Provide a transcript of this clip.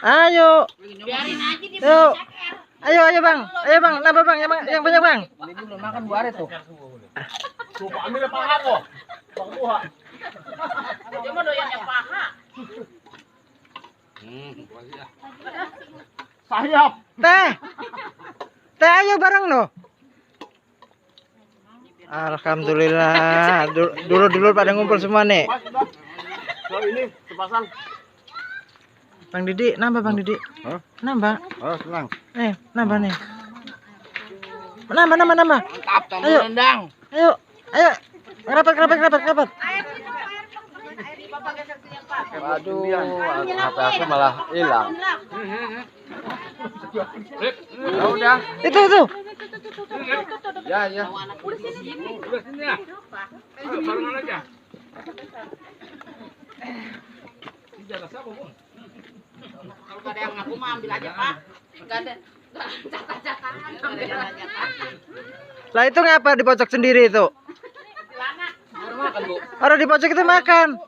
Ayo. Biarin aja dia Yuk. ceker. Ayo bang. Ayo bang. Nambah bang. Yang banyak bang. Ini belum makan buah tuh. Coba ambil paha kok. Bang buah. Dia mah doyannya paha. Sayap. Teh. Teh ayo bareng loh. Alhamdulillah. Dulu pada ngumpul semua nih. So ini sepasang. Bang Didi, nambah Bang Didi. Hah? Nambah. Oh, senang. Nambah nih. Nambah. Mantap, tambah Ayo. rendang. Ayo. Rapat. Waduh, HP aku malah hilang. Ya udah. Itu. Ya. Udah sini ya. Ayo barengan aja. Kalau gak ada yang ngaku mah ambil aja Pak. Gak ada catat-catatan ambil aja Pak. Lah itu ngapa di pojok sendiri itu? Celana. Baru makan, Bu. Orang di pojok itu makan.